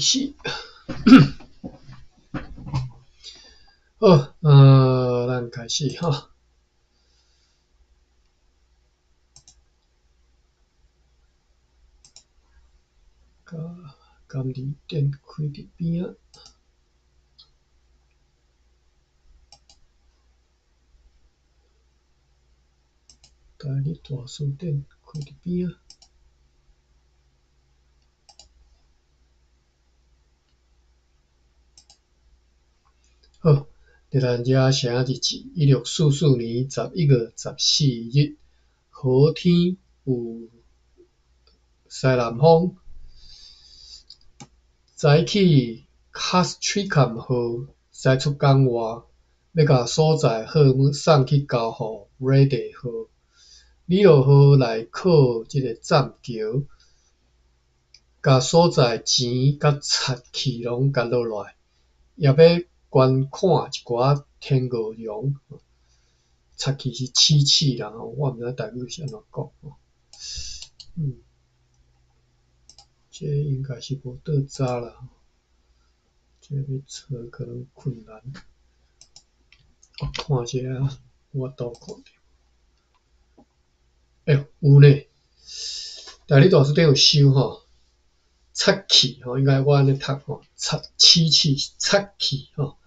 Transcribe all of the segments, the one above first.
始。好，咱開始吼。共字典開佇邊仔。台語大辭典開佇邊仔。好，熱蘭遮城日志，1644年11月14日，好天有西南風。早起卡斯翠坎號驶出港外，欲共所載貨物送去交予 Ready 號。里諾號來靠這个棧橋，共所載錢佮漆器攏共落來，也欲觀看一寡天鵝絨。漆器是漆器啦吼，我毋知台語是按怎講吼。這應該是無倒查啦，這欲查可能困難。我看一下，有法度看著。欸，有呢，台語大辭典有收吼，漆器吼，應該我按呢讀吼，漆漆器漆器吼，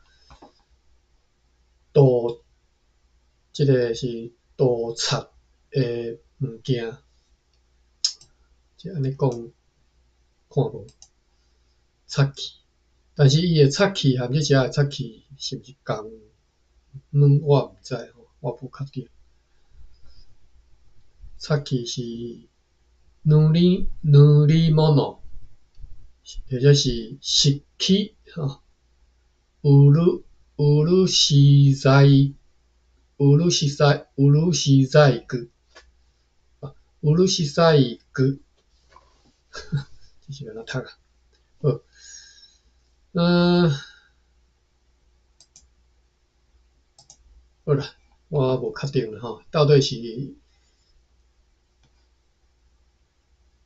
塗這个是塗漆的物件，這按呢講看無？漆器，但是伊的漆器和這遮的漆器是毋是仝款？我毋知吼，我無確定。漆器是塗裡塗裡物喏，或者是石器吼，烏魯烏魯西在烏魯西在烏魯西在具，烏魯西在具，這是按怎讀啊？好，好啦，我無確定啦吼，到底是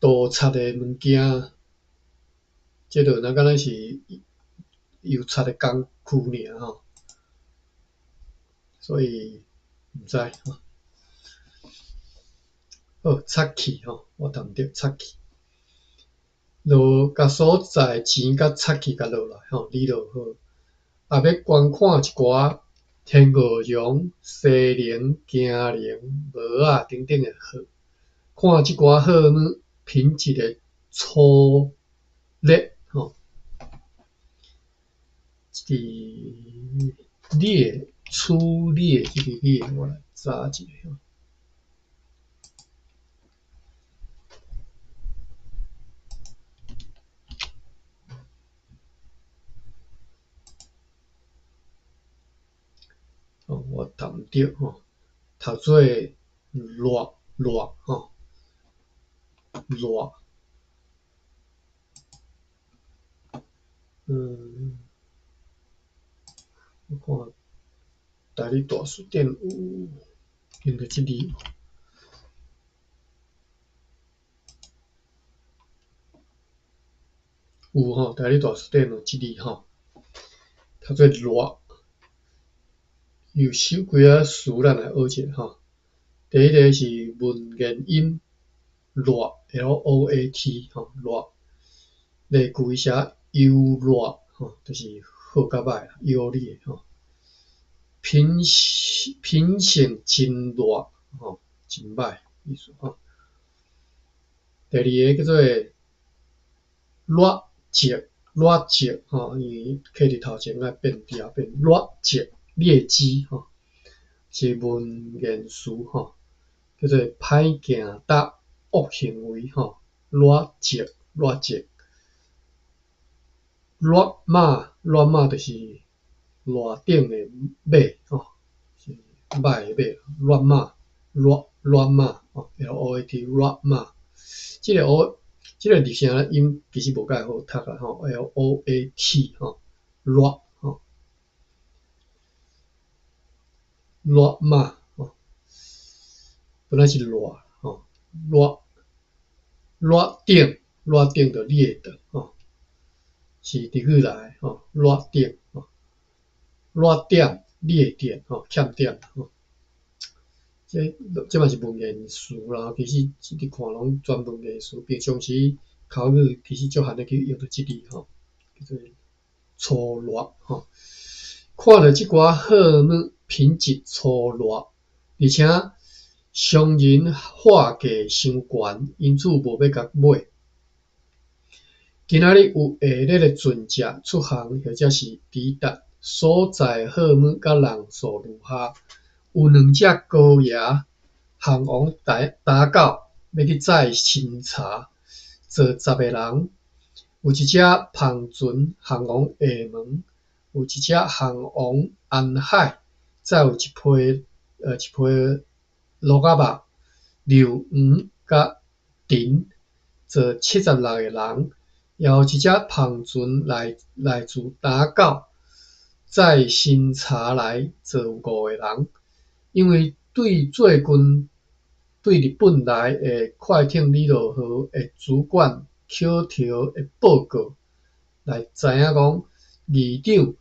塗漆的物件，這就若敢若是油漆的工具爾吼，所以毋知吼。好，漆器吼，我讀毋著漆器。落共所載錢佮漆器共落來吼，里落好，也欲觀看一寡天鵝絨、西龍、金龍、帽仔等等的貨，看這寡貨物品質的粗劣吼。這个劣、粗劣，這个劣，我來查一下吼。哦，我讀毋著吼，讀做熱熱吼，熱。我看台語大辭典有用著這字無？有吼，台語大辭典有這字吼，讀做熱。有收幾仔詞，咱來學一下吼。第一个是文言音，熱 L O A T 吼，熱。例句伊寫優劣吼，就是好佮歹啦，優劣吼。品品性真劣吼，真歹意思吼。第二个叫做劣跡，劣跡吼，因為客佇頭前愛變調變劣跡。劣跡吼，是文言詞吼，叫做歹行搭惡行為吼，劣跡劣跡。劣馬劣馬就是劣等的馬吼，是歹的馬，劣馬劣劣馬吼，L O A T 劣馬。這个 O 這个入聲音其實無介好讀啦吼，L O A T 吼，劣。劣馬吼，本來是劣吼，劣劣等劣等就劣的吼，是日语來吼，熱點吼，熱點劣點吼，欠點吼。這嘛是文言詞啦，其實一直看攏全文言詞，平常時口語其實足罕會去用著這字吼，叫做粗劣吼。看著這寡貨物品質粗劣，而且商人貨價傷懸，因此無欲共買。今仔日有下列的船隻出航或者是抵達，所載貨物佮人數如下：有兩隻高額航往打狗，欲去載新茶，載十个人；有一隻帆船航往厦門，有一隻航往安海，載有一批鹿仔肉、鰻魚佮腸，載76个人。也有一隻帆船來自打狗，載新茶來，載有五个人。因為對最近對日本來的快艇里諾號的主管口頭的報告來知影講，議長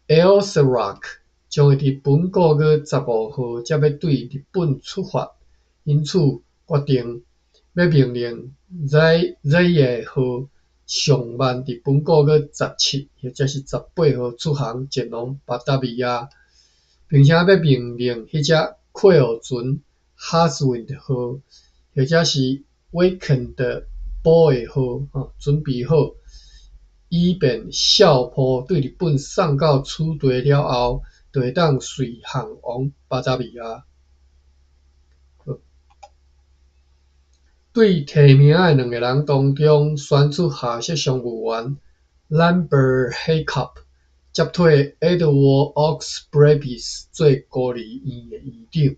Alcerac 將會佇本個月15號才欲對日本出發，因此決定欲命令 Z 號上慢佇本個月17或者是18號出航前往巴達維亞，並且欲命令彼隻客貨船哈斯溫號或者是威肯德波爾號準備好，以便硝鋪對日本送到此地了後，就會當隨航往巴達維亞。對提名的兩个人當中，選出下屬商務員 Lambert Haycock 接替 Edward Oxbrebes 做孤兒院的院長。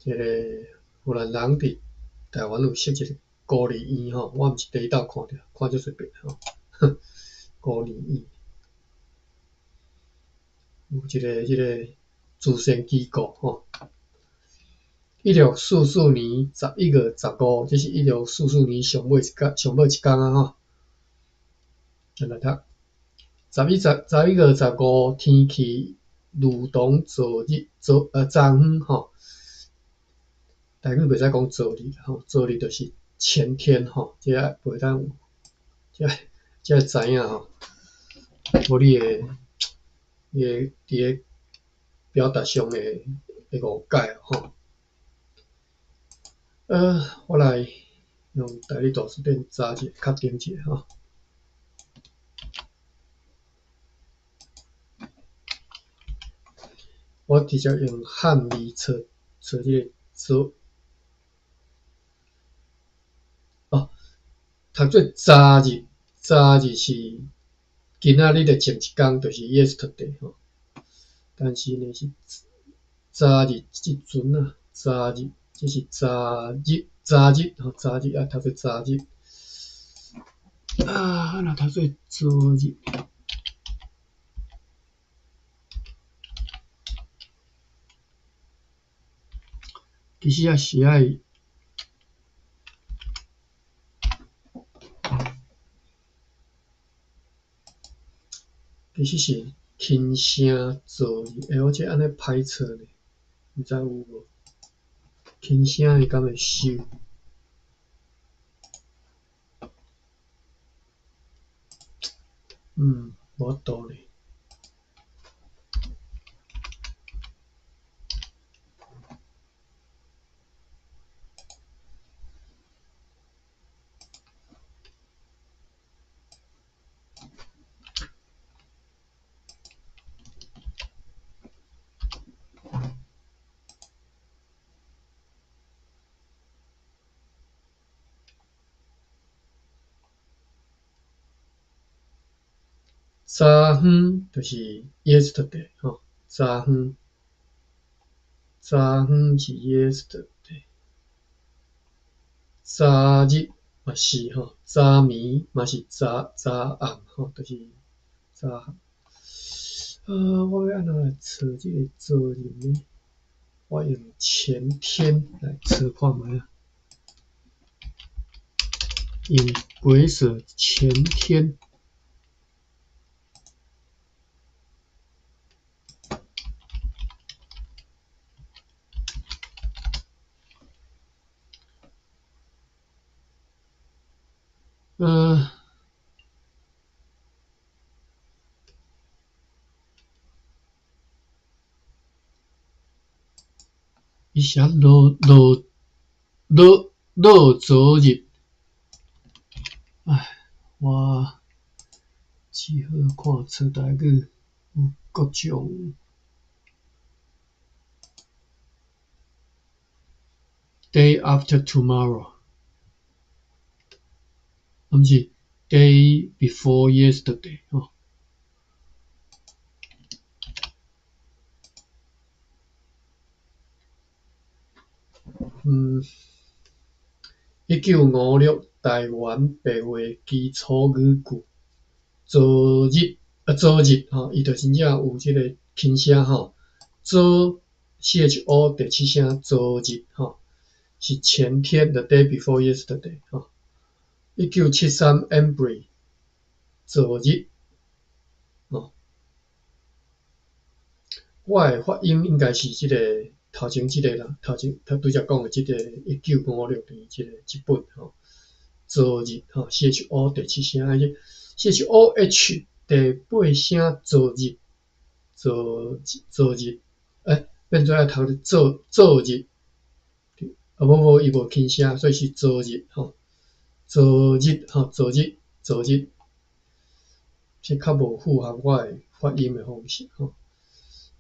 這个荷蘭人佇台灣有設一个孤兒院吼，我毋是第一擺看著，看足濟遍吼。孤兒院有一个這个慈善機構吼。1644年11月15，這是1644年上尾一工，上尾一工啊吼。咱來讀11月15，天氣如同昨日，昨昏吼。台語袂使講昨日吼，昨日就是前天吼，這袂當，這知影吼。無你會佇咧表達上會誤解吼。我來用台語大辭典查一下，確定一下吼。我直接用漢字找這個做。哦，讀做昨日，昨日是今仔日的前一工，就是 yesterday 吼。但是呢是昨日這陣啊，昨日這是昨日，昨日吼，昨日啊，讀做昨日。啊，若讀做昨日。其實也是愛，其實是輕聲昨日，欸，我這按呢歹錯呢，毋知有無？輕聲伊敢會收？無法度呢。昨昏就是 yesterday 吼，昨昏，昨昏是 yesterday，昨日嘛是吼，昨暝嘛是昨昨暗吼，就是昨。我欲按怎來找這個昨日呢？我用前天來找看覓啊。用癸巳前天。伊寫落落落落昨日，唉，我只好看冊台語有各種。Day after tomorrow，毋是 day before yesterday 吼。1956台灣白話基礎語句，昨日啊，昨日吼，伊就真正有這个輕聲吼，昨 CHO 第七聲，昨日吼是前天，the day before yesterday 吼。1973 Embree 昨日吼，我的發音應該是這个頭前這个啦，頭前頭拄才講的這个1956年這个這本吼，昨日吼 CHO 第七聲，CHOH 第八聲，昨日，昨昨日，變做愛讀做昨日，啊無無伊無輕聲，所以是昨日吼，昨日吼，昨日，昨日，這較無符合我的發音的方式吼。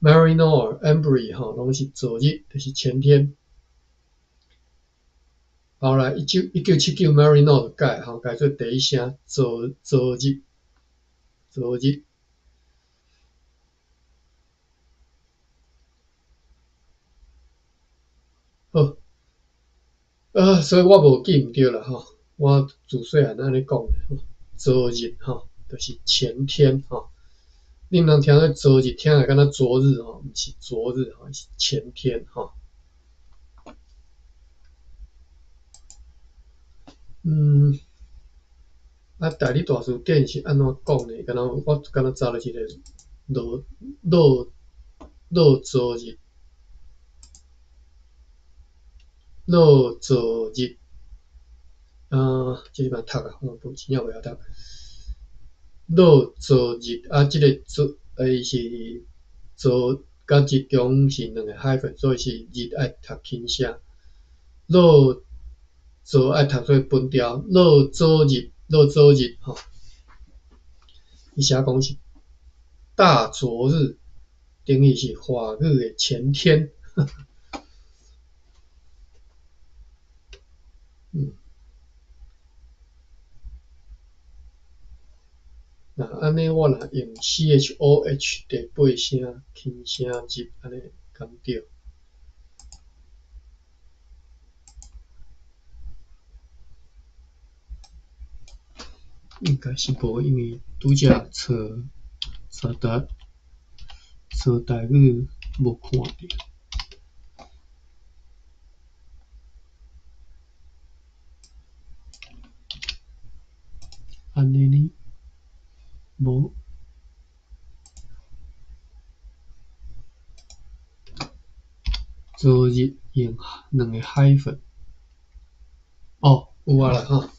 Maryknoll Embree 吼，攏是昨日，就是前天。後來1979 Maryknoll 就改吼，改做第一聲昨昨日，昨日。好，所以我無記毋著啦吼，我自細漢按呢講的吼，昨日吼，就是前天吼。你毋通聽做昨日，聽來敢若昨日吼，毋是昨日吼，是前天吼。台語大辭典是按怎講呢？敢若我敢若查著一個落落落昨日，落昨日，這個嘛讀啊，我無真正袂曉讀。落昨日啊，這個昨，伊是昨佮日中是兩個 hyphen，所以是日愛讀輕聲。落昨愛讀做分調，落昨日，落昨日吼。伊寫講是大昨日，等於是法語的前天。那按呢，我若用 CHOH 第八聲輕聲日，按呢敢對？應該是無，因為拄才查查台查台語無看著。按呢呢？無。昨日用兩個 hyphen。哦，有啊啦吼。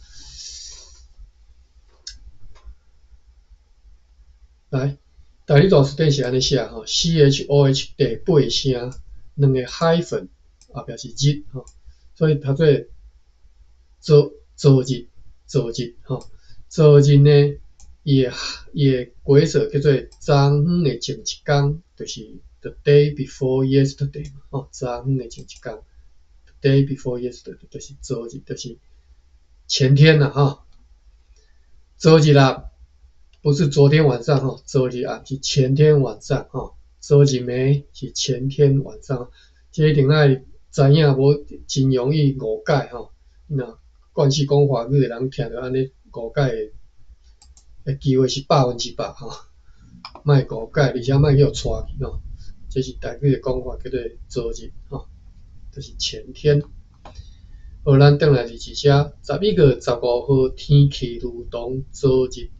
來，台語大辭典是按呢寫吼，CHOH 第八聲兩個 hyphen，後壁是日吼，所以讀做昨昨日昨日吼，昨日呢，伊的癸巳叫做昨昏的前一工，就是 the day before yesterday 嘛吼，昨昏的前一工，the day before yesterday 就是昨日，就是前天啦吼。昨日啦，不是昨天晚上吼，昨日啊是前天晚上吼，昨日暝是前天晚上，這一定愛知影，無真容易誤解吼。若慣勢講華語的人聽著按呢誤解的機會是100%吼，莫誤解，而且莫去予帶去吼。這是台語的講法，叫做昨日吼，就是前天。好，咱轉來日誌遮，11月15號，天氣如同昨日，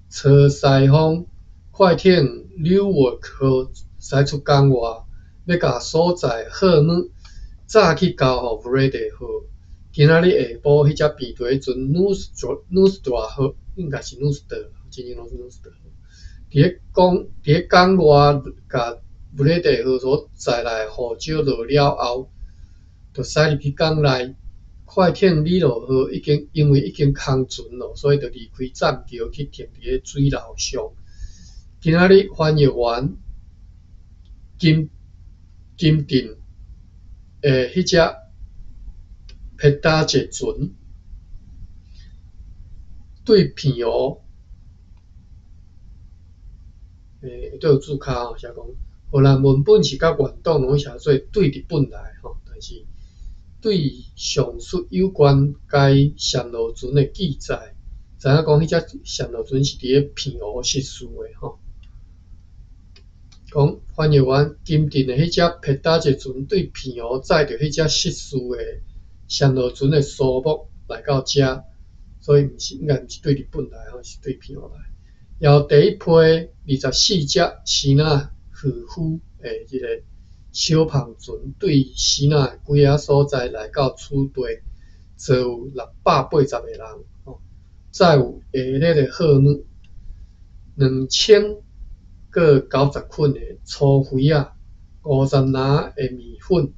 初西方快艇紐沃克號駛出港外，欲共所載貨物載去交予布雷德號。今仔日下晡，彼隻病毒船努斯達號，應該是努斯特，真正攏是努斯特。佇咧港外，共布雷德號所載來的胡椒落了後，就駛入去港內。快艇里洛號已經因為已經空船囉，所以就離開棧橋去停佇咧水路上。今仔日翻譯員金金鎮的彼隻彼搭坐船對澎湖，對有註腳吼，寫講荷蘭文本是佮原檔攏寫做對日本來吼，但是對上述有關該暹羅船的記載，知影講彼隻暹羅船是佇咧澎湖失事的吼。講翻譯員金鎮的彼隻彼搭坐船對澎湖載著彼隻失事的暹羅船的數目來到遮，所以毋是應該毋是對日本來吼，是對澎湖來。然後第一批24隻支那漁夫的這個小帆船對支那的幾仔所在來到此地，坐有680個人，吼，載有下列的貨物：2090捆的粗肥仔，50籃的麵粉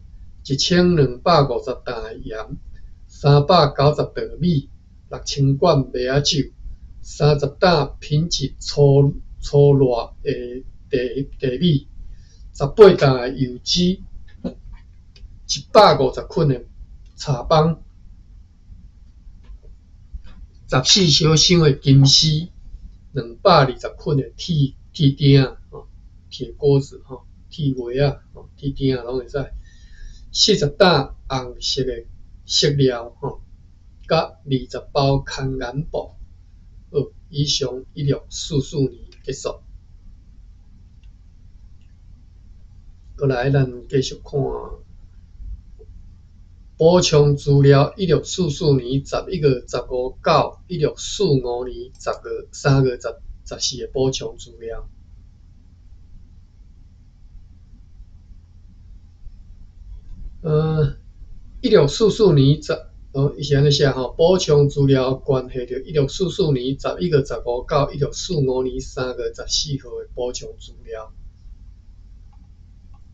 ，1250擔的鹽，390袋米，6000罐麥仔酒，30擔品質粗粗糯的茶米，18擔的油脂，150捆的柴枋，14小箱的金絲，220捆的鐵鐵釘仔，吼，鐵鍋子，吼，鐵鍋仔，吼，鐵釘仔攏會使。40擔紅色的色料，吼，佮20包牽眼布。好，以上1644年結束。過來，咱繼續看補充資料：1644年11月15到1645年10月3月14的補充資料。1644年十，哦，伊是按呢寫吼，補充資料關係著1644年11月15到1645年3月14號的補充資料。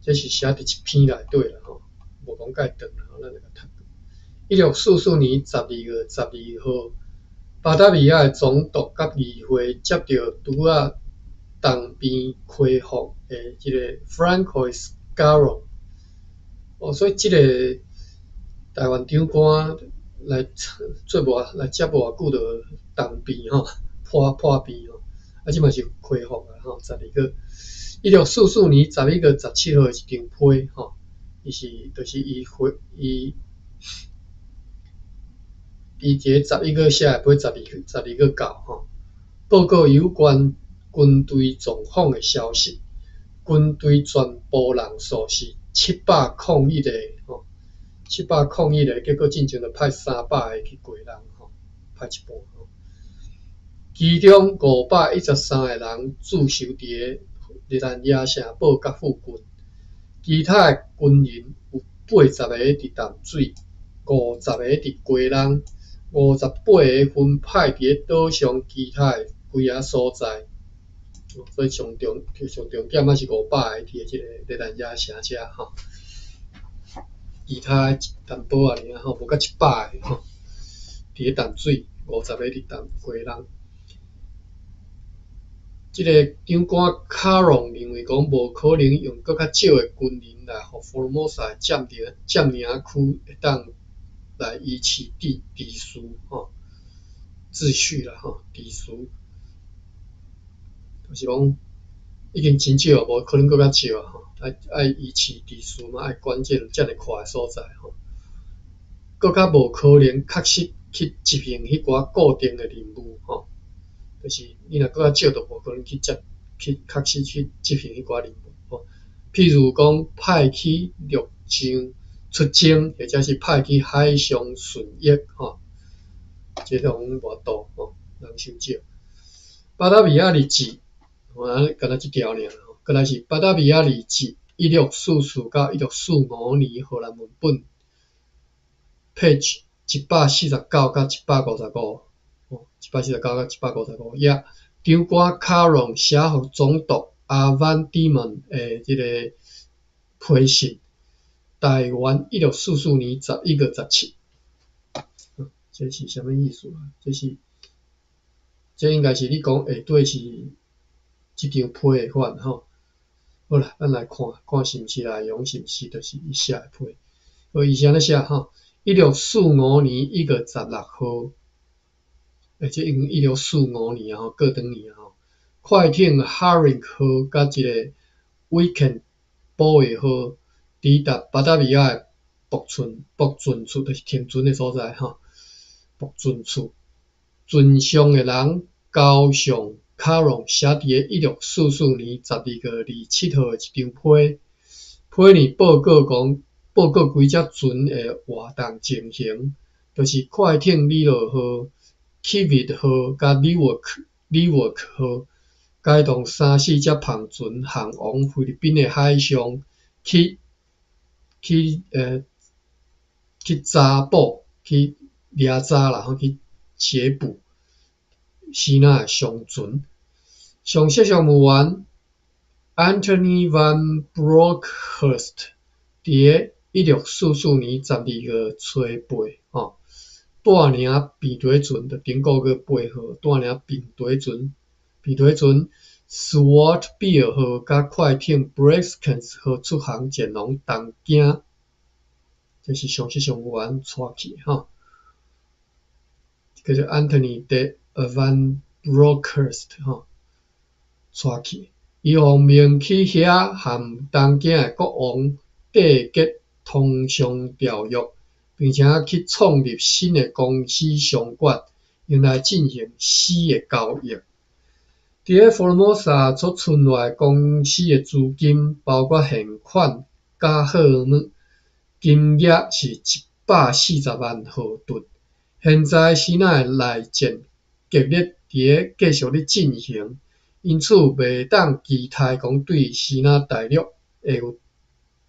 這是寫佇一篇內底啦吼，無講介長啦吼，咱來共讀。1644年12月12號，巴達維亞的總督佮議會接著拄仔東邊恢復的這個 Francois Garon，哦，所以這個台灣長官來做無來接無偌久就東邊吼破破病吼，啊，這馬是恢復啊吼，12月。1644年11月17號的一張批吼，伊是就是伊回伊伊佇咧11月寫的批，12月到吼，報告有關軍隊狀況的消息，軍隊全部人數是701個吼，701個，結果進前就派300個去過人吼，派一半吼，其中513個人駐守佇咧熱蘭遮城堡佮附近，其他的軍人有80個佇淡水，50個佇基隆，58個分派佇咧島上其他的幾仔所在。所以上重上重點仔是500個佇咧這个熱蘭遮城遮吼，其他一淡薄仔爾吼，無到100個吼，佇咧淡水，50個佇淡基隆。這个長官卡隆認為講，無可能用閣較少的軍人來予福爾摩沙佔領區會當來維持秩序吼，秩序啦吼，秩序，就是講已經真少，無可能閣較少啊吼，愛愛維持秩序嘛，愛管這遮爾闊的所在吼，閣較無可能確實去執行彼寡固定的任務吼。就是你若閣較少，就無可能去接去確實去執行彼寡任務吼。譬如講，派去陸上出征，或者是派去海上巡弋吼，這攏無法度吼，人傷少。巴達維亞日誌，吼，敢若這條爾，閣來是巴達維亞日誌，1644到1645年荷蘭文本，page 149到155，吼，149到155頁，長官卡隆寫予總督阿萬迪門的這个批信，台灣1644年11月17，這是啥物意思啊？這是，這應該是你講下底是這張批的款吼。好啦，咱來看看是毋是內容，是毋是就是伊寫的批。好，伊是按呢寫吼，1645年1月16號，欸，這已經1645年啊吼，過長年啊吼。快艇哈林號佮一个威肯保衛號抵達巴達維亞的泊船泊船處，就是停船的所在吼。泊船處，船上的人交上卡隆寫佇个1644年12月27號的一張批，批呢報告講，報告規隻船的活動情形，就是快艇里洛號、奇維號佮里沃克里沃克號，該同三四隻帆船航往菲律賓的海上去去呃去查捕去掠查啦，吼去截捕支那的商船。上席商務員 Anthony van Bronckhorst 佇个1644年12月初八，吼，帶領平底船，就頂個月8號，帶領平底船，平底船 Swartbill 號佮快艇 Breskens 號出航前往東京，這是上席商務員帶去吼，叫做 Anthony de van Bronckhorst 吼，帶去，伊奉命去遐和東京的國王締結通商條約，並且去創立新的公司商館，用來進行絲的交易。佇个福爾摩沙所存落來公司的資金，包括現款佮號碼，金額是140萬荷盾。現在支那的內戰激烈佇咧繼續咧進行，因此袂當期待講對支那大陸會有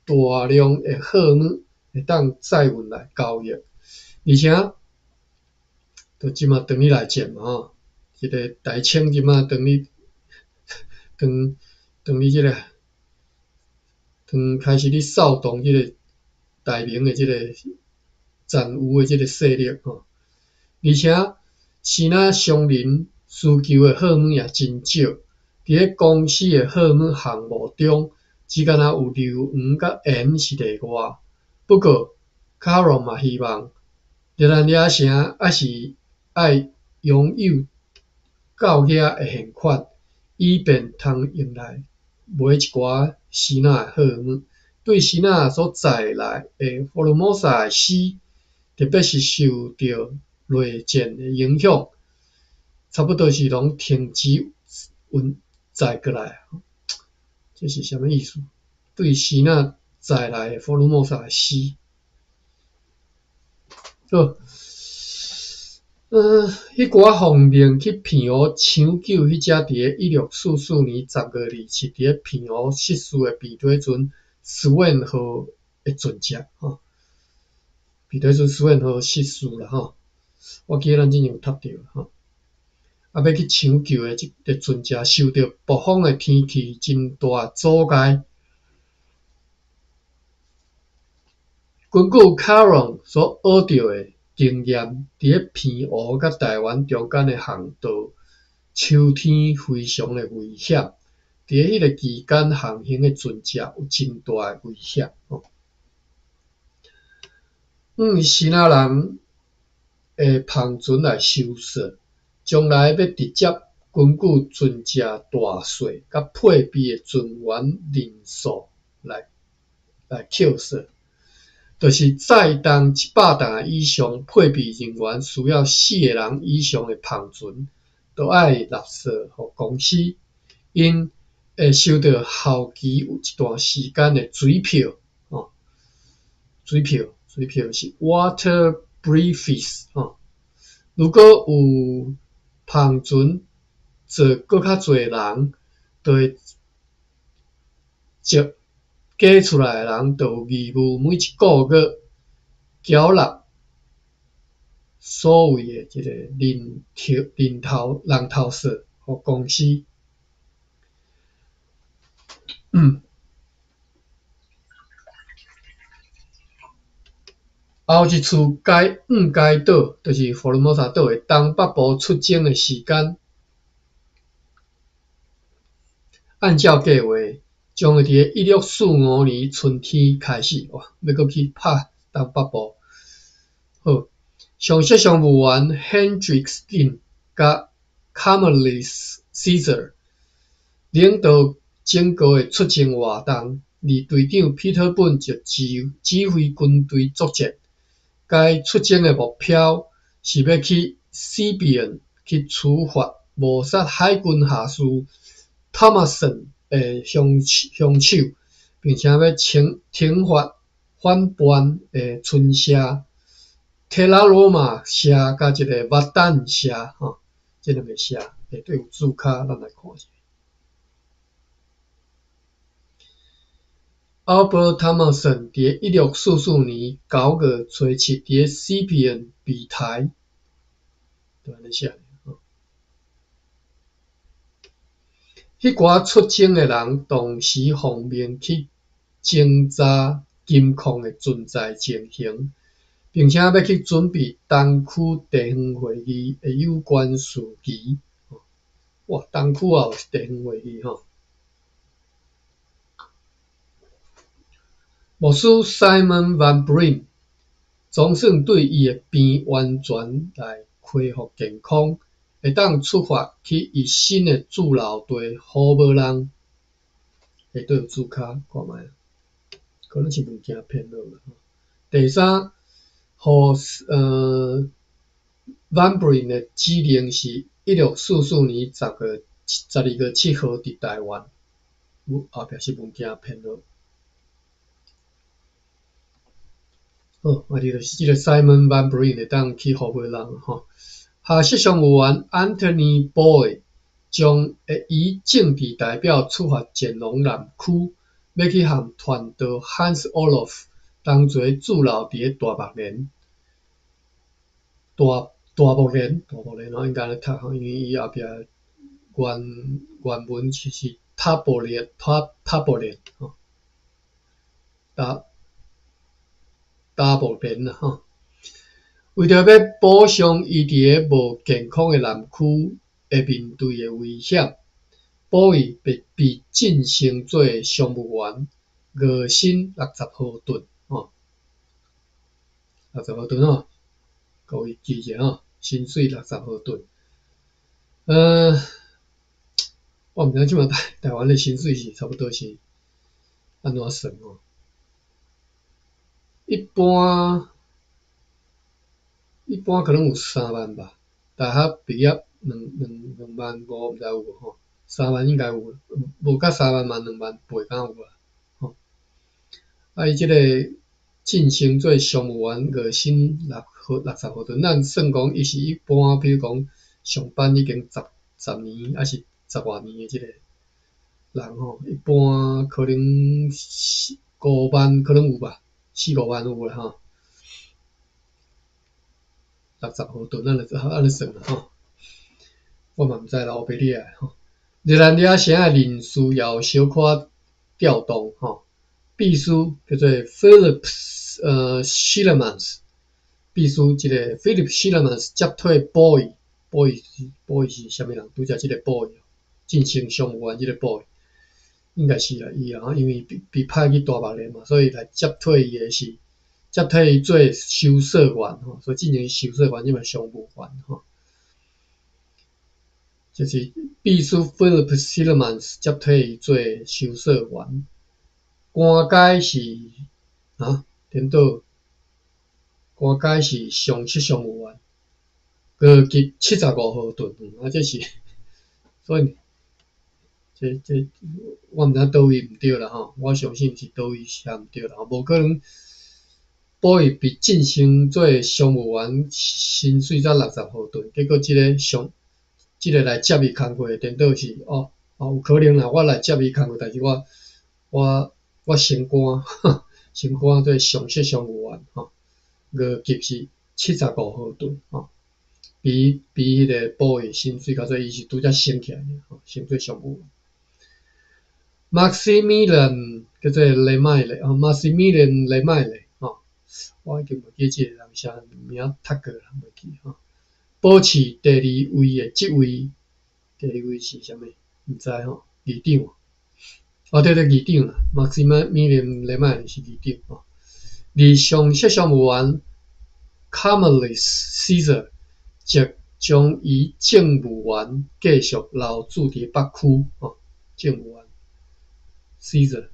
大量的貨物會當載運來交易，而且，就這馬當咧內戰嘛吼，這个台清這馬當咧當當咧這个當開始咧掃動這个大明的這个殘餘的這个勢力吼，而且支那商人需求的貨物也真少，佇咧公司的貨物項目中，只敢若有硫磺佮鹽是例外。不過，卡隆嘛希望熱那亞城猶是愛擁有夠額的現款，以便通用來買一寡支那的貨物。對支那所載來的福爾摩沙的絲，特別是受著內戰的影響，差不多是攏停止運載過來。這是啥物意思？對支那載來的福爾摩沙的絲。好，彼寡奉命去澎湖搶救彼隻佇个1644年10月27佇个澎湖失事的平底船斯萬號的船隻，吼，平底船斯萬號失事啦，吼，我記得咱之前有讀著，吼，啊，欲去搶救的這个船隻受著暴風的天氣真大阻礙。根據卡隆所學著的經驗，佇咧澎湖佮台灣中間的航道，秋天非常的危險。佇咧彼个期間航行的船隻有真大的危險。支那人的帆船來搜索，將來欲直接根據船隻大細佮配備的船員人數來來扣算。就是載重100擔以上、配備人員需要四个人以上的帆船，都愛納稅予公司。𪜶會收著後期有一段時間的水票，吼，水票，水票是 water briefs 吼。如果有帆船載閣較濟人，就會藉加出來的人，就有義務每一個月繳納所謂的這個人頭人頭人頭稅予公司。後一次該毋該島，就是福爾摩沙島的東北部出征的時間，按照計劃，將會佇1645年春天開始。哇，欲閣去拍東北部。好，上席商務員 Hendrickson 佮 Camillus Caesar 領導整個的出征活動，而隊長 Peter Boone 就指指揮軍隊作戰。該出征的目標是欲去西邊去處罰謀殺海軍下士 Thomason 的兇兇手，並且欲懲懲罰反叛的村社特拉羅馬社佮這个瓦丹社吼，這兩个社下底有注跤，咱來看一下。Albert Thomason 佇1644年9月初七佇西邊被刣，就按呢寫。彼寡出征的人同時奉命去偵查金礦的存在情形，並且欲去準備東區地方會議的有關事宜。哇，東區也有地方會議吼。牧師 Simon Van Brim 總算對伊的病完全來恢復健康，會當出發去伊新的駐留地好無人。下底有注跤，看覓，可能是物件編號啦。第三，予Van Brim 的指令是1644年12月7號佇台灣，後壁是物件編號。好，啊，就是這个 Simon Van Brim 會當去服務人吼。下席商務員 Anthony Boy 將會以政治代表出發前往南區，欲去和傳道 Hans Olof 同齊駐留佇个大木連。大大木連，大木連吼應該按呢讀吼，因為伊後壁原原文是是塔布連，塔塔布連吼，大大木連啦吼。為著欲補償伊佇个無健康的南區會面對的危險，保伊被被晉升做商務員，月薪六十豪頓吼，六十豪頓吼，各位記者吼，薪水六十豪頓。我毋知影這馬台台灣的薪水是差不多是按怎算吼？一般一般可能有3萬吧，大學畢業兩萬五，毋知有無吼？三萬應該有，無到三萬嘛，2萬8敢有啊？吼！啊，伊這個晉升做商務員，月薪六十豪頓，咱算講伊是一般，比如講上班已經十十年，抑是十外年的這個人吼，一般可能四五萬可能有吧，四五萬有啦吼。六十豪頓，咱就按呢算啦吼。我嘛毋知啦，烏白掠的吼。熱蘭遮城的人事也有小可調動吼，秘書叫做 Philip Schillemans，秘書這個 Philip Schillemans 接替 Boy，Boy Boy 是啥物人？拄才這个 Boy 晉升商務員這个 Boy，應該是啦，伊啊，因為被被派去大目連嘛，所以來接替伊的是接替伊做修稅員吼，所以進前修稅員，這擺商務員吼。就是秘書 Philip Schillemans 接替伊做修稅員，官階是啊，顛倒，官階是上席商務員，高級75豪頓，啊，這是所以這這我毋知佗位毋對啦吼，我相信是佗位寫毋對啦，無可能。保育被晉升做商務員，薪水才60豪盾。結果這个上，這个來接伊工課的，顛倒是哦哦，有可能啦，我來接伊工課，但是我我我升官，升官做上席商務員吼，五級是75豪盾吼，比比彼个保育薪水較濟，伊是拄才升起來吼，升做商務員。Maximilian 叫做雷麥勒，吼，Maximilian 雷麥勒，吼，我已經袂記這个人啥名讀過啦，袂記吼。保持第二位的職位，第二位是啥物？毋知吼，議長。哦，對對，議長啦，Maximilian 雷麥勒是議長吼。而上席商務員 Camillus Caesar 則將伊政務員繼續留駐佇北區吼，政務員 Caesar。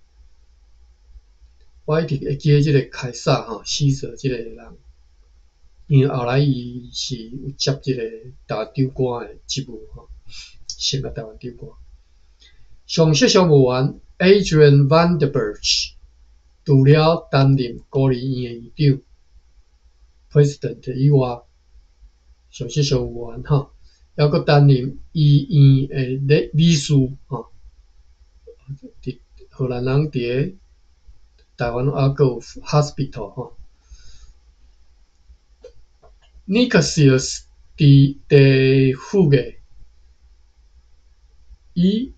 我一直會記得這个凱撒吼，Caesar 這个人，因為後來伊是有接這个台灣長官的職務吼，成為台灣長官。上席商務員 Adrian van der Burch 除了擔任孤兒院的院長 President 以外，上席商務員吼，猶閣擔任醫院的理理事吼。佇荷蘭人佇个台灣猶閣有 hospital 吼。Nicasius 佇地富嘅，伊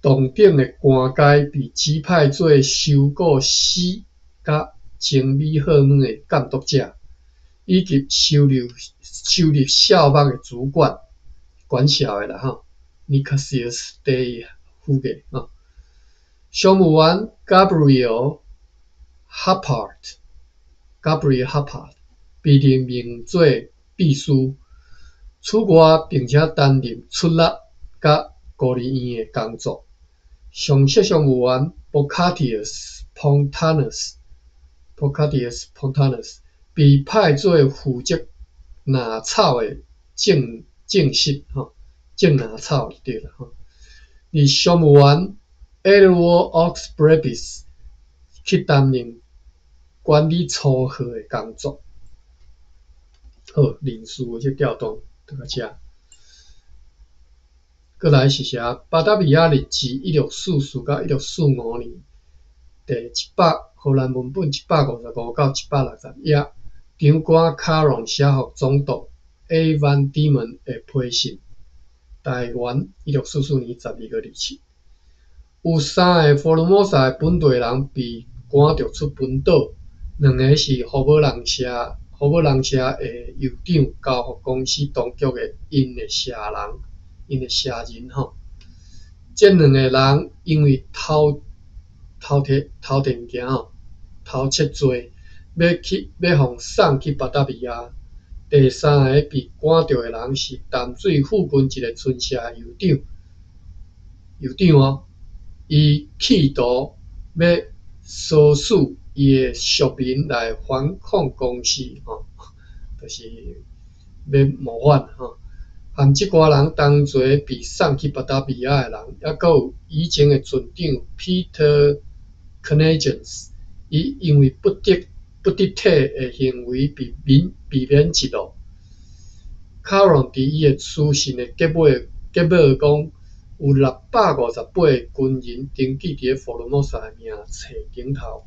同等的官階被指派做修誥司佮精美好物的監督者，以及收入收入數目的主管，管數的啦吼。Nicasius 第富嘅吼。商務員 Gabriel Happart，Gabriel Happart 被任命做秘書，此外並且擔任出納佮孤兒院的工作。上席商務員 Bocatius Pontanus，Bocatius Pontanus 被派做負責納草的正正室吼，種納草就對啦吼。而商務員 Edward Oxbrebis 去擔任管理粗貨的工作。好，人事的這調動就到遮。閣來是啥？巴達維亞日誌1644到1645年，第一百荷蘭文本155到160頁，長官卡隆寫予總督 A 萬迪門的批信。台灣1644年12月27，有三个福爾摩沙的本地人被趕逐出本島，兩个是福寶人社福寶人社的酋長交予公司當局的𪜶的社人，𪜶的社人吼。這兩个人因為偷偷摕偷摕物件吼，偷竊罪，欲去欲予送去巴達維亞。第三个被趕著的人是淡水附近一个村社的酋長，酋長哦，伊企圖欲唆使伊的屬民來反抗公司吼，就是欲謀反吼。和這寡人同齊被送去巴達維亞的人，猶閣有以前的船長 Peter Canagans，伊因為不得不得體的行為被免被免職咯。卡隆佇伊的書信的結尾結尾講，有658個軍人登記佇咧福爾摩沙的名冊頂頭。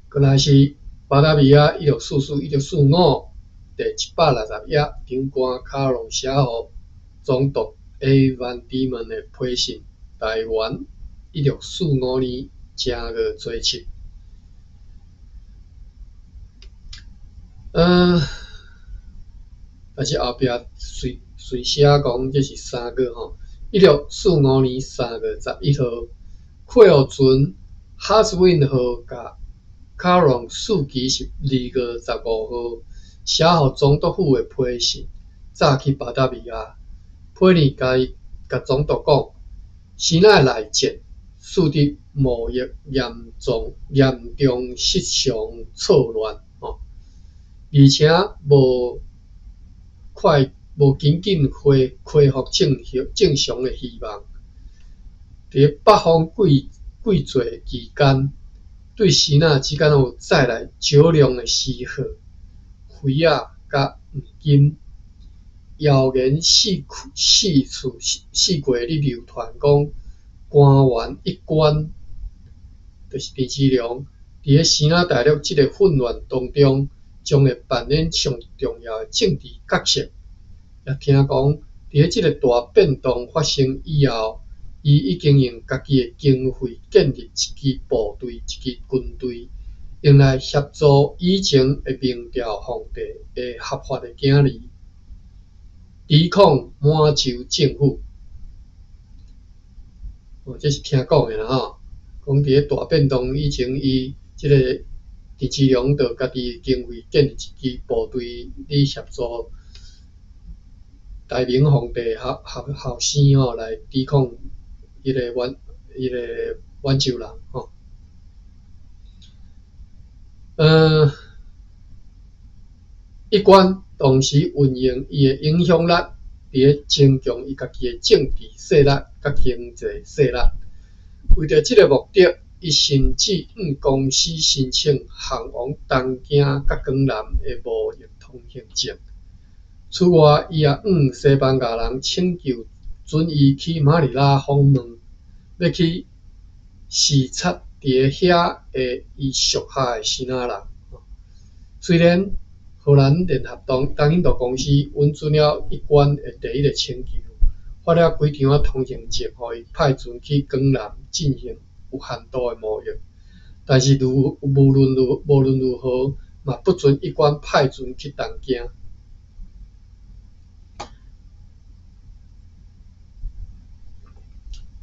閣來是巴達維亞1644、1645第160頁，長官卡隆寫予總督 A 萬迪門的批信，台灣1645年正月初七。但是後壁隨隨寫講這是三月吼，1645年3月11號，客船哈斯溫號共卡隆四期是2月15號寫予總督府的批信，早去巴達維亞。批呢，共伊共總督講，時乃內戰，使得貿易嚴重嚴重失常錯亂吼，而且無會無緊緊恢恢復正正常的希望。佇北方季季節期間，對支那之間有載來少量的絲褐、皮仔佮黃金。謠言四四處四界咧流傳講，官員一貫就是鄭芝龍，佇咧支那大陸這个混亂當中，將會扮演上重要的政治角色。也聽講，佇咧這个大變動發生以後，伊已經用家己的經費建立一支部隊、一支軍隊，用來協助以前的明朝皇帝的合法的囝兒，抵抗滿洲政府。哦，這是聽講的啦吼，講佇咧大變動以前，伊這個鄭芝龍就家己經費建立一支部隊，咧協助大明皇帝後後後生吼來抵抗彼個滿彼個滿洲人吼。一貫同時運用伊的影響力，佇咧增強伊家己的政治勢力佮經濟勢力。為著這个目的，伊甚至向公司申請航往東京佮江南的貿易通行證。此外，伊也向西班牙人請求准伊去馬尼拉訪問，欲去視察佇遐的伊屬下的支那人。雖然荷蘭聯合東東印度公司允准了一貫的第一个請求，發了幾張仔通行證，予伊派船去江南進行有限度的貿易。但是如無論如無論如何，嘛不准一貫派船去東京。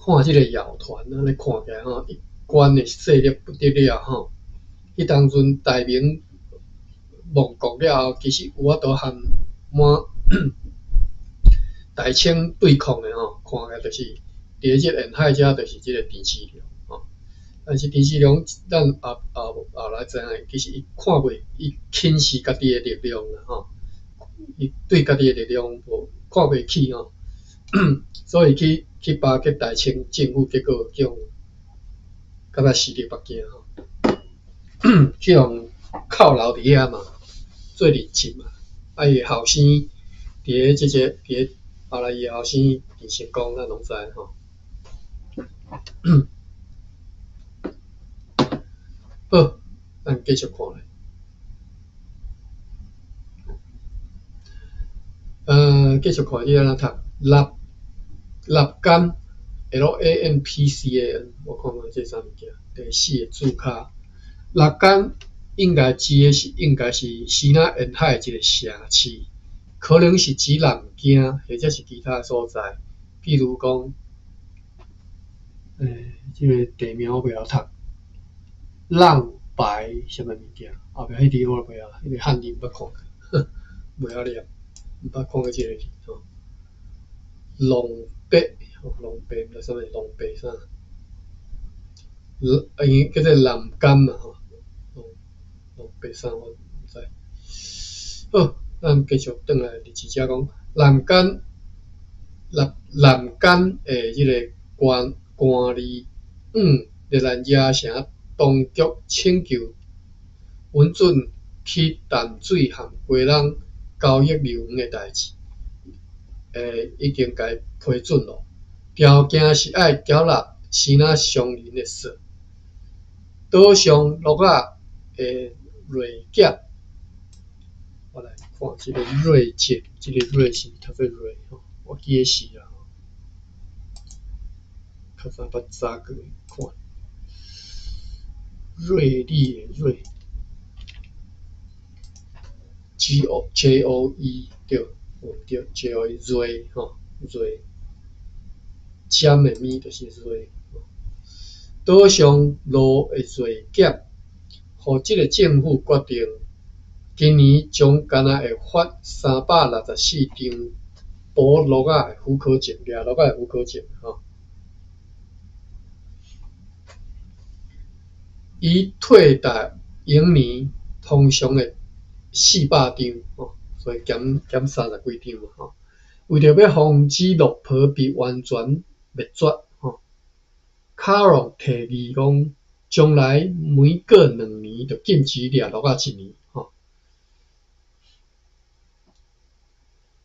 看這个謠傳，按呢看起來吼，一貫的勢力不得了吼。彼當陣大明亡國了後，其實有法度和滿大清對抗的吼，看起來就是佇咧這沿海遮就是這個鄭芝龍吼。但是鄭芝龍，咱後後後來知影，其實伊看袂，伊輕視家己的力量啦吼，伊對家己的力量無看袂起吼，所以去去巴結大清政府，結果叫到尾死佇北京吼，去予扣留佇遐嘛，做人質嘛。啊，伊的後生佇咧這個佇咧後來伊的後生鄭成功，咱攏知吼。好，咱繼續看咧。繼續看這按怎讀？納納甘 L A M P C A N，我看覓這啥物件？第四个字跤，抐甘應該指的是應該是支那沿海的一個城市，可能是指南京或者是其他所在，比如講，這个地名我袂曉讀，浪白啥物物件？後壁彼字我袂曉，彼个漢字毋捌看過，袂曉念，毋捌看過這个字吼。龍白，龍白毋知啥物，龍白啥？因叫做南甘嘛吼，龍龍白啥我毋知。好，咱繼續轉來日誌遮講，南甘南南甘的這个官官吏，向熱那亞城當局請求允准去淡水和基隆交易硫磺的代誌，已經共伊批准咯。條件是愛繳納支那商人的稅。島上鹿仔的銳減，我來看這個銳減，這個銳是讀做銳吼，我記得是啊。較早捌查過看，銳利的銳，G O J O E 對，無對，J O E 銳吼銳，尖的物就是銳。島上路的稅減，予這个政府決定，今年將干焦會發364張捕鹿仔的許可證，掠鹿仔的許可證吼。以替代往年通常的400張吼，所以減減三十幾張嘛吼。為著欲防止駱駝被完全滅絕，吼，卡隆提議講，將來每過2年就禁止獵駱仔一年，吼。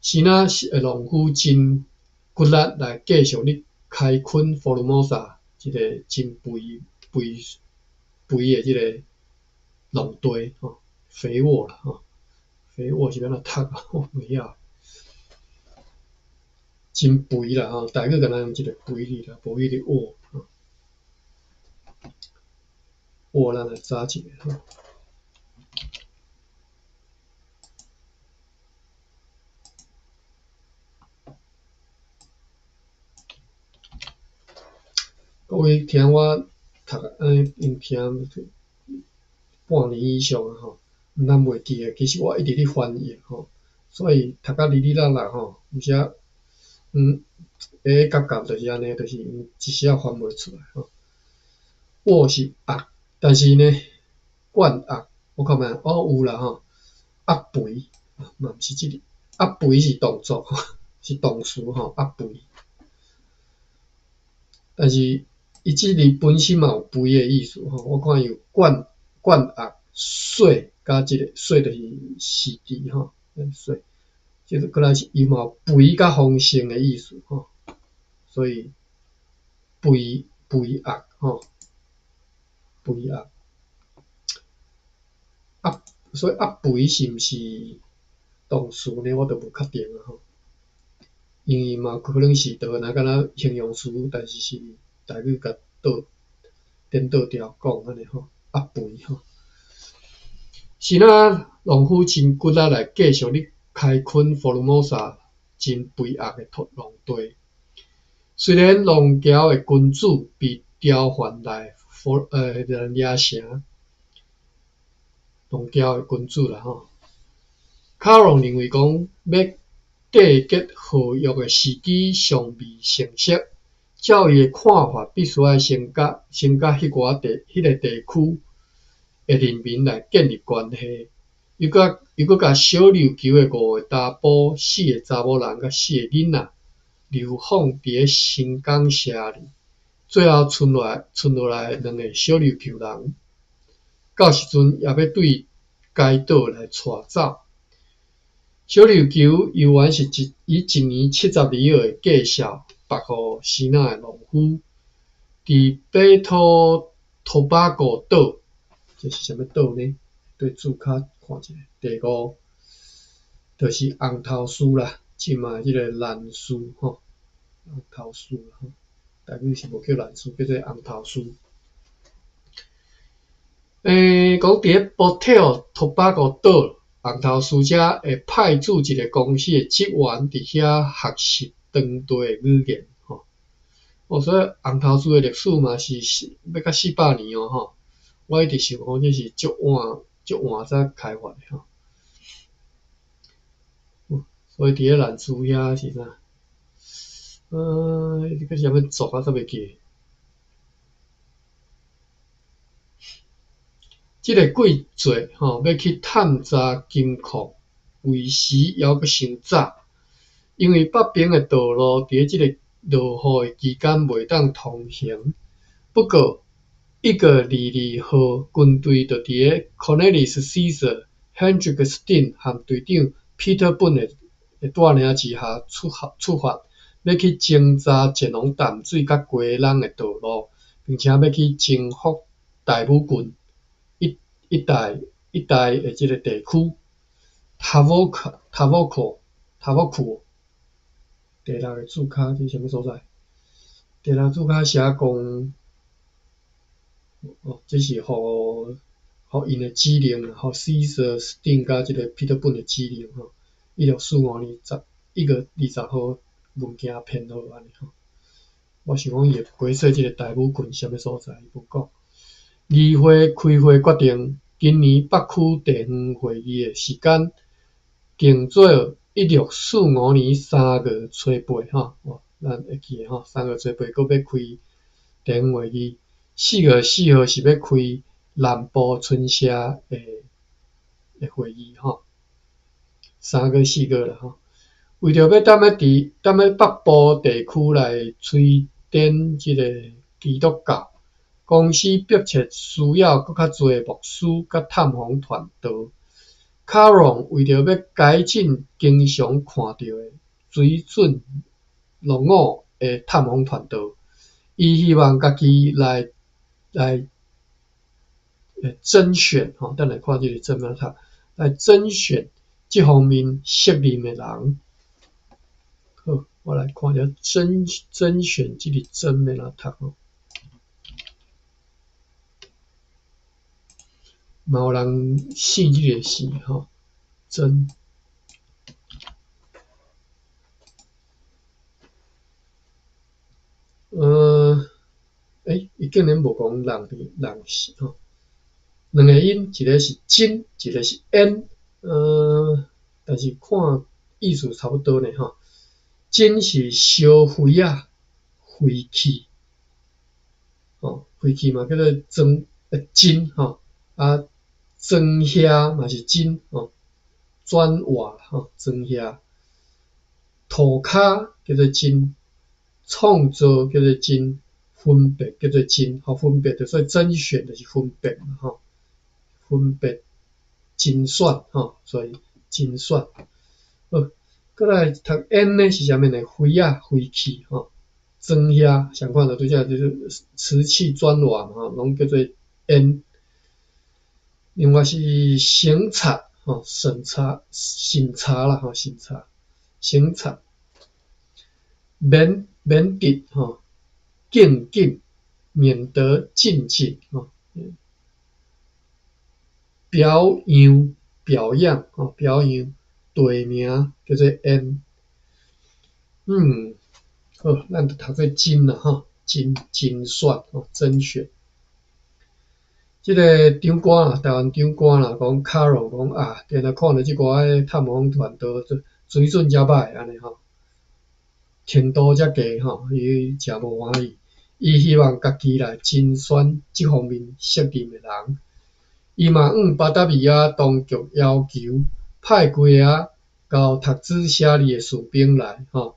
是若農夫真骨力來繼續咧開墾福爾摩沙這个真肥肥肥的這个農地，吼，肥沃啦，吼，肥沃是欲按怎讀啊？我袂曉。真肥啦，吼，台語敢若用一个肥字啦，無彼个沃，吼。沃咱來查一下，吼。各位聽我讀，按呢用聽半年以上啊吼，毋通袂記得，其實我一直咧翻譯吼，所以讀甲哩哩啦啦吼，有時夾夾就是按呢，就是一時仔翻袂出來吼。沃是鴨，但是呢，冠鴨，我看覓，哦有啦吼，鴨肥，嘛毋是這个，鴨肥是動作，是動詞吼，鴨肥。但是伊這字本身嘛有肥的意思吼，我看伊有冠冠鴨、細佮這个細就是時字吼，細，這个閣來是伊嘛有肥佮豐盛的意思吼，所以肥肥鴨吼，肥鴨，鴨，所以鴨肥是毋是動詞呢？我就無確定啊吼，因為嘛可能是就若敢若形容詞，但是是台語共倒顛倒調講按呢吼，鴨肥吼。是若農夫真骨力來繼續咧開墾福爾摩沙真肥沃的土農地。雖然浪橋的君主被調還來蘭雅城，浪橋的君主啦吼。卡隆認為講，欲締結合約的時機尚未成熟，照伊的看法，必須愛先佮彼个地區的人民來建立關係，又閣共小琉球的五个查埔、四个查某人佮四个囡仔流放佇咧新港城里，最後賰落來兩个小琉球人，到時陣也欲對該島來帶走。小琉球猶原是以一年70里爾的價數縛予支那的農夫。佇北托托巴哥島，這是啥物島呢？對註跤看一下。第五，就是紅頭嶼啦，這馬這个蘭嶼吼，紅頭嶼吼，台語是無叫蘭嶼，叫做紅頭嶼。講佇咧波特托巴哥島紅頭嶼遮會派駐一个公司的職員佇遐學習當地的語言吼。哦，所以紅頭嶼的歷史嘛是欲到400年哦吼。我一直想講這是足晚足晚才開發的吼。所以佇咧蘭嶼遐是啥？這個是啥物族啊？煞袂記。這个季節吼，欲去探查金礦，為時猶閣傷早，因為北邊的道路佇咧這个落雨的期間袂當通行。不過，1月22號，軍隊就佇咧 Cornelis Caesar、Hendrik Steen 和隊長 Peter Boone 的帶領之下出發，欲去偵查前往淡水佮基隆的道路，並且欲去征服大武郡一帶的這个地區。塔沃克、塔沃克、塔沃庫，第六个註跤佇啥物所在？第六註跤寫講，哦，這是予𪜶的指令，予 Caesar、Steen 佮這个 Peter Boone 的指令吼。1645年1月20號文件編號按呢吼。我想講伊會解說這个大武郡啥物所在，伊無講。議會開會決定，今年北區地方會議的時間定做1645年3月初8吼，哦，咱會記得吼，3月初8閣欲開地方會議，4月4號是欲開南部村社的會議吼，3月4月啦吼。為著欲踮咧北部地區來推展這个基督教，公司迫切需要閣較濟牧師佮探訪傳道。卡戎為著欲改進經常看著的水準落伍的探訪傳道，伊希望家己來甄選吼，等下看這个怎樣讀，來甄選這方面適任的人。好，我來看一下甄選這个甄欲按怎讀吼。嘛有人姓這个姓吼，甄。欸，伊竟然無講人人是吼，兩个音，一个是真，一个是煙，但是看意思差不多呢吼。真是燒廢仔，廢棄，吼，廢棄嘛叫做裝真吼，啊，裝遐嘛是真吼，磚瓦吼，裝遐，塗跤叫做真，創造叫做真，分別叫做真，吼，分別就所以甄選就是分別嘛吼，分別甄選吼，所以甄選。好，閣來讀煙呢是啥物呢？廢仔、廢棄吼，磚遐相款就拄才就是瓷器磚瓦嘛吼，攏叫做煙。另外是審查吼，審查、審查啦吼，審查、審查，免得吼，禁禁，免得禁禁吼，表揚、表揚吼，表揚地名叫做煙。好，咱就讀做甄啦吼，甄甄選吼，甄選。這个長官啦，台灣長官啦，講卡戎講啊，定定看著這寡探訪團都水準遮歹按呢吼，程度遮低吼，伊誠無歡喜。伊希望家己來甄選這方面適任的人。伊嘛向巴達維亞當局要求，派幾个𠢕讀書寫字的士兵來吼，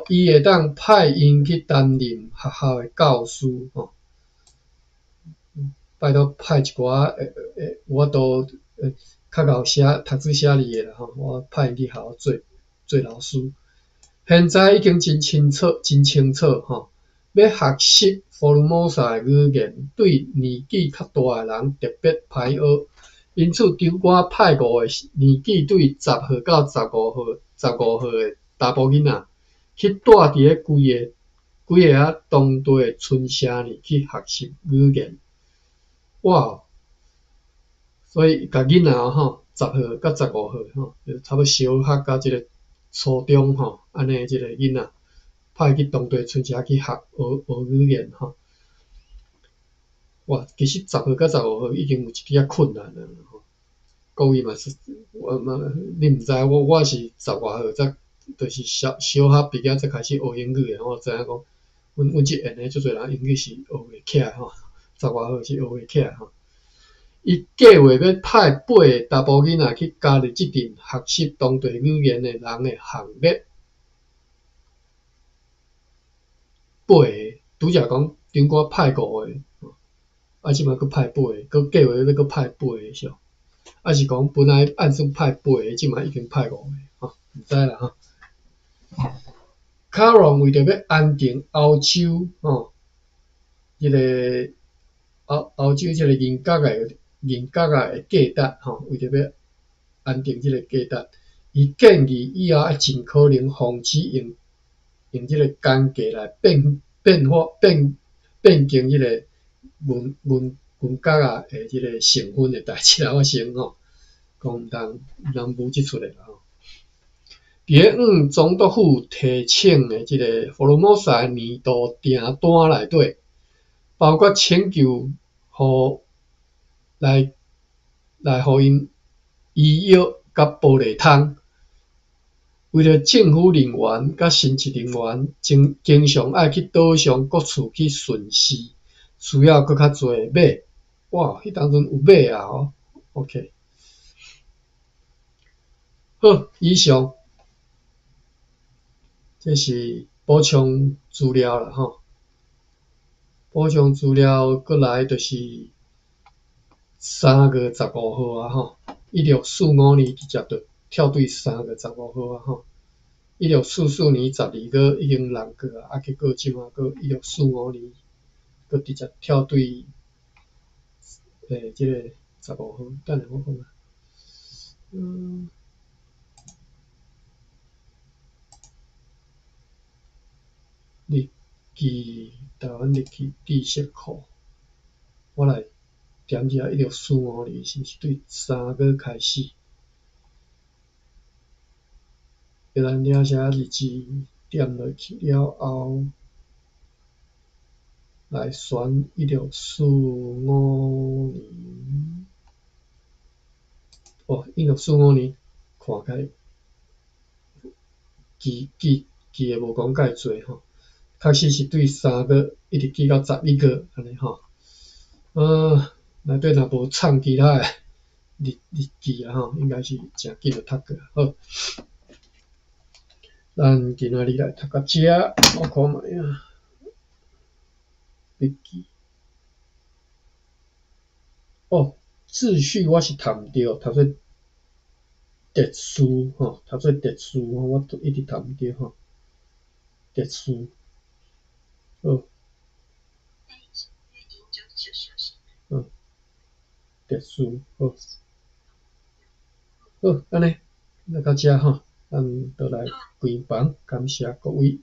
予伊會當派𪜶去擔任學校的教師吼。拜託派一寡會有法度較𠢕寫讀書寫字的啦吼，我派𪜶去學校做老師。現在已經真清楚，真清楚吼，欲學習福爾摩沙的語言，對年紀較大的人特別歹學。因此，長官派五个年紀對10歲到15歲的查埔囡仔，去蹛佇咧規个當地的村社裡去學習語言。哇！所以共囡仔吼，10歲到15歲吼，就差不多小學佮這个初中吼，按呢這个囡仔派去當地村社去學語言吼。哇，其實10歲到15歲已經有一點仔困難了吼。各位嘛是，我嘛你毋知，我是十外歲才，就是小學畢業才開始學英語的，我知影講，阮這緣的足濟人英語是學袂起來吼，十外歲是學袂起來吼。伊計劃欲派八个查埔囡仔去加入這陣學習當地語言的人的行列。八个，拄才講長官派五个，啊，這擺閣派八个，閣計劃欲閣派八个是。啊是講本來按算派八个，這擺已經派五个，吼，毋知啦吼。卡戎為著欲安定歐洲吼，這个歐洲這个銀角仔的價值吼，為著欲安定這个價值，伊建議以後愛盡可能防止用這個奸計來變化變變更這个銀角仔的這个成分的代誌來發生吼，講毋通舞這出的啦吼。佇咧向總督府提請的這个福爾摩沙年度訂單內底，包括請求予來予𪜶醫藥佮玻璃窗。為著政府人員佮神職人員，經常愛去島上各處去巡視，需要閣較濟馬。哇，彼當陣有馬啊！吼，OK。好，以上。這是補充資料啦吼。補充資料閣來就是3月15號啊吼，1645年直接就跳對3月15號啊吼。1644年12月已經人過啊，啊結果這馬閣1645年閣直接跳對這个十五號，等下我講啊，日記，台灣日記知識庫，我來點一下1645年是毋是對3月開始？咱掠寫日誌點落去了後，來選1645年，哦，1645年看起來記記記的無講介濟吼，確實是對3月一直記到11月按呢吼。內底若無藏其他的日日記啊吼，應該是誠緊就讀過。好，咱今仔日來讀到遮，我看覓啊，筆記。哦，秩序我是讀毋著，讀做秩序吼，讀做秩序吼，我一直讀毋著吼，秩序。好。秩序好。好，按呢，來到遮吼，咱倒來關房，感謝各位。